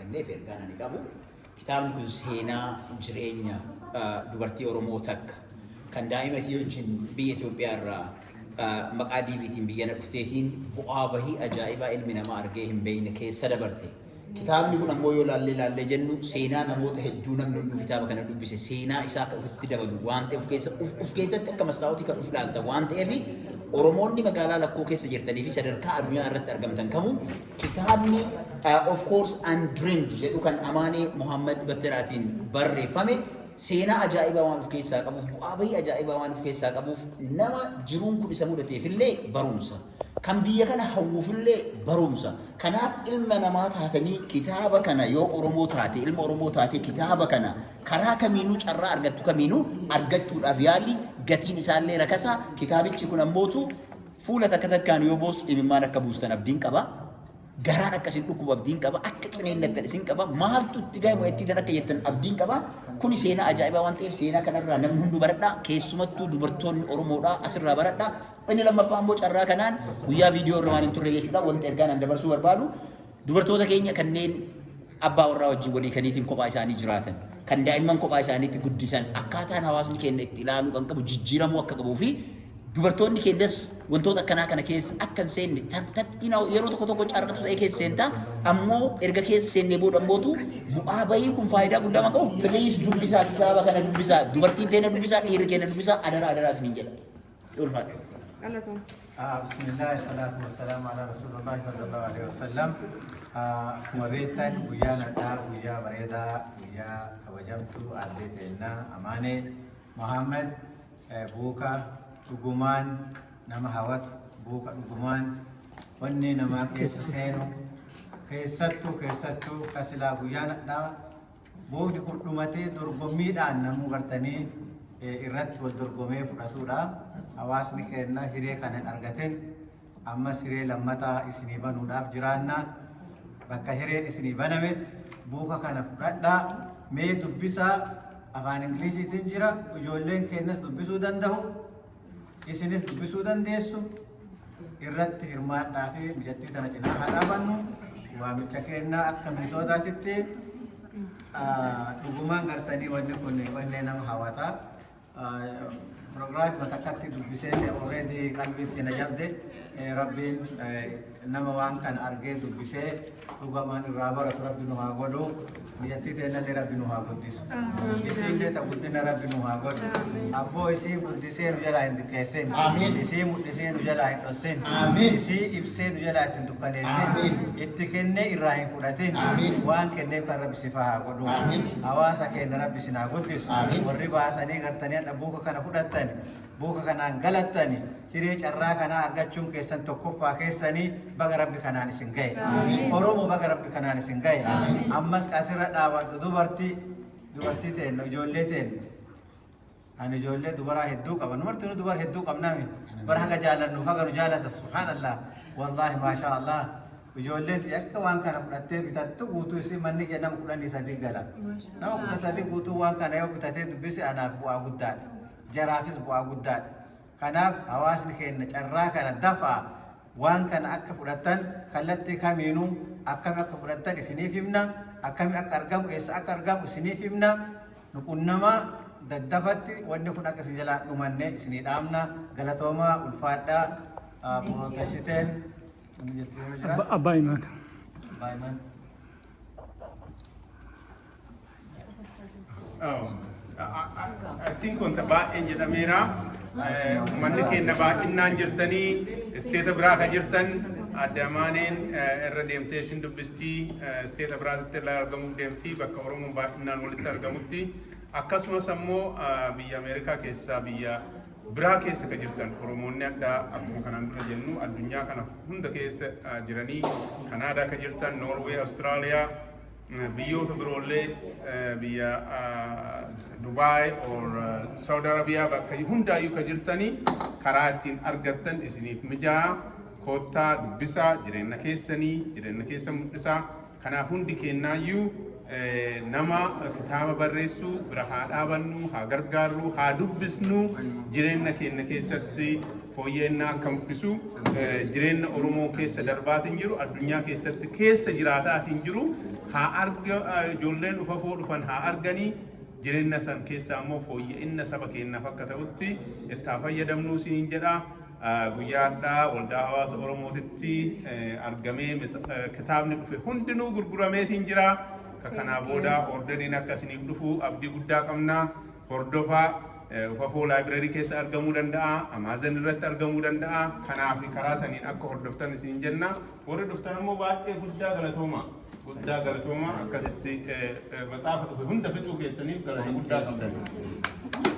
arganneef ergaan ani qabu, kitaabni kun seenaa jireenya dubartii Oromoo takka kan daa'ima isii wajjin biyya Itoophiyaa irraa maqaa DVtiin biyya na dhufteetiin bu'aa bahii ajaa'ibaa ilmi namaa argee hin beekne keessa dabarte. Kitaabni kun ammoo yoo laallee laallee jennu, seenaa namoota hedduu, namni hunduu kitaaba kana dubbise seenaa isaa akka ofitti dabalu waan ta'eef, of keessatti akka mastaa'otii kan of ilaalta waan ta'eef, Oromoonni magaalaa lakkoo keessa jirtanii fi sadarkaa addunyaa irratti argamtan kamuu kitaabni Of Course Undreamed jedhu kan Amaanee Muhammad Batteraatiin barreeffame seenaa ajaa'ibaa waan of keessaa qabuuf, bu'aa bahii ajaa'ibaa waan of keessaa qabuuf, nama jiruun kun isa mudateefillee barumsa. Kan biyya kana hawwuufillee barumsa. Kanaaf ilma namaa taatanii kitaaba kana, yoo Oromoo taate, ilma Oromoo taate, kitaaba kana karaa kamiinuu, carraa argattu kamiinuu argachuudhaaf yaalli. Gatiin isaallee rakasa. Kitaabichi kun ammootu fuula takka takkaan yoo boosu imimmaan akka buustan abdiin qaba. Garaan akka isin dhukkubu abdiin qaba. Akka ciniinnattan isin qaba. Maaltu itti gahe mo'attiitan akka jettan abdiin qaba. Kuni seenaa ajaa'ibaa waan ta'eef, seenaa kanarraa namni hunduu baradhaa. Keessumattuu dubartoonni Oromoodhaa asirraa baradhaa. Inni lammaffaa immoo, carraa kanaan guyyaa viidiyoo irra waan hin turre jechuudha. Wanti ergaan an dabarsuu barbaadu, dubartoota keenya kanneen abbaa warraa wajjin walii kaniitiin kophaa isaanii jiraatan, kan daa'imman kophaa isaaniitti guddisan, akkaataan hawaasni keenya itti ilaaluu kan qabu jijjiiramuu akka qabuu fi dubartoonni keenyas wantoota akkanaa kana keessa akka hin seenne, yeroo tokko tokko carratu ta'e keessa seentaa, ammoo erga keessa seennee booda ammootu bu'aa bahiin kun faayidaa guddaa waan qabuuf, please dubbisaa, kitaaba kana dubbisaa, dubartiin teenya dubbisaa, dhiirri keenya dubbisaa, adaraa adaraa isiniin jedha. Ulfaadha. Galatoom. Bismillah, salatu wassalamu ala Rasulullah sallallahu alaihi wasallam. Akkuma beektan, guyyaan har'aa guyyaa bareedaa, guyyaa kabajamtuu aaddee teennaa Amaanee Mohaammed buuka dhugumaan nama hawatu, buuka dhugumaan wanni namaa keessa seenu, keessattuu keessattuu kasilaa guyyaan har'aa buukni kun dhumatee dorgommiidhaan namuu gartanii irratti wal dorgomee fudhatudha. Hawaasni keenya hiree kana hin argatin ammas hiree lammataa isinii banuudhaaf jiraanna. Bakka hireen isinii banametti buuka kana fudhadhaa. Mee dubbisaa, afaan Ingiliziitiin jira. Ijoolleen keenyas dubbisuu danda'u. Isinis dubbisuu dandeessu. Irratti hirmaadhaa fi biyyattii tana cinaa haa dhaabannu. Waamicha keenna akka Minisootaatitti dhugumaan gartanii wanni kun wanni nama hawata. Paragraph takkatti dubbisee already qalbiin sina jabde. Rabbiin nama waan kana argee dubbisee dhugamaan irraa baratu Rabbi nu haa godhu. Biyyattii teenallee Rabbi nu haa guddisu. Isiillee ta guddina Rabbi nu haa godhu. Abboo, isii guddisee nu jalaa hin xiqqeessin. Amiin. Isii mul'isee nu jalaa hin dhossin. Amiin. Isii ibsee nu jalaa ittiin dukkaneessin. Amiin. Itti kennee irraa hin fudhatin. Amiin. Waan kenneef kan Rabbi sifaa haa godhu. Amiin. Hawaasa keenya Rabbi isin haa guddisu. Amiin. Warri baatanii gartanii hadha buuka kana fudhattani, buuka kanaan galattani, hiree carraa kanaa argachuun keessan tokkoffaa keessanii, baga Rabbi kanaan isin gahe. Oromoo, baga Rabbi kanaan isin gahe. Ammas asirra dhaabadhu, dubartii dubartii teenna, ijoollee teenna. Ani ijoollee dubaraa hedduu qaba. Numarti nu dubara hedduu qabnaami. Bara haga jaallannu haga nu jaallata. Subhaanallah. Wallaahi, maashaa Allah. Ijoolleen tiyya akka waan kana fudhattee bitattu guutuu isii manni kee nama 13 gala. Nama 13 guutuu waan kana yoo bitatee dubbise anaaf bu'aa guddaadha. Jaraafis bu'aa guddaadha. Kanaaf hawaasni keenya carraa kana dafaa waan kana akka fudhattan, kallattii kamiinuu akkami akka fudhattan isiniif himna. Akkami akka argamu, eessa akka argamu isiniif himna. Nu qunnamaa daddafatti, wanni kun akka isin jalaa dhumanne isinii dhaamna. Galatoomaa, ulfaadhaa. Proteshiteen wanni jettu yoo jiraate. Abbaa Imaan. Abbaa Imaan. Oh, I think wanta baay'een jedhameera. Uummanni keenya baay'inaan jirtanii state biraa kan jirtan, adde Amaaneen irra deemtee isin dubbistii, state biraatti illee argamuuf deemtii, bakka Oromoon baay'inaan walitti argamutti. Akkasumas ammoo biyya Ameerikaa keessaa biyya biraa keessa kan jirtan Oromoonni addaa, akkuma kanaan dura jennu, addunyaa kana hunda keessa jiranii, Kanaadaa kan jirtan, Noorwee, Awustiraaliyaa, biyyoota biroollee, biyya Dubaay or Saudi Arabiyaa, bakka hundaayyuu kan jirtanii, karaa ittiin argattan isiniif mijaa, koottaa dubbisaa, jireenya keessanii jireenya keessa mul'isaa. Kanaaf hundi kennaayyuu Nama kitaaba barreessuu bira haa dhaabannu, haa gargaarru, haa dubbisnu. Jireenya keenya keessatti fooyya'inna akka mul'isu, jireenya Oromoo keessa darbaatiin jiru, addunyaa keessatti keessa jiraataatiin jiru haa arga, ijoolleen dhufafoo dhufan haa arganii, jireenya san keessa ammoo fooyya'inna saba keenyaaf akka ta'utti itti haa fayyadamnu isiniin jedha. Guyyaa har'aa waldaa hawaasa Oromootitti argamee kitaabni dhufe hundinuu gurgurameetiin jira. Ka kanaa booda orderiin akka isiniif dhufu abdii guddaa qabna. Hordofaa, ufafoo library keessa argamuu danda'a, Amazon irratti argamuu danda'a. Kanaaf karaa saniin akka hordoftan isiniin jenna. Warri dhuftan immoo baay'ee guddaa galatooma. Guddaa galatooma, akkasitti matsaafa dhufe hunda fixuu keessaniif galata guddaa qabdan.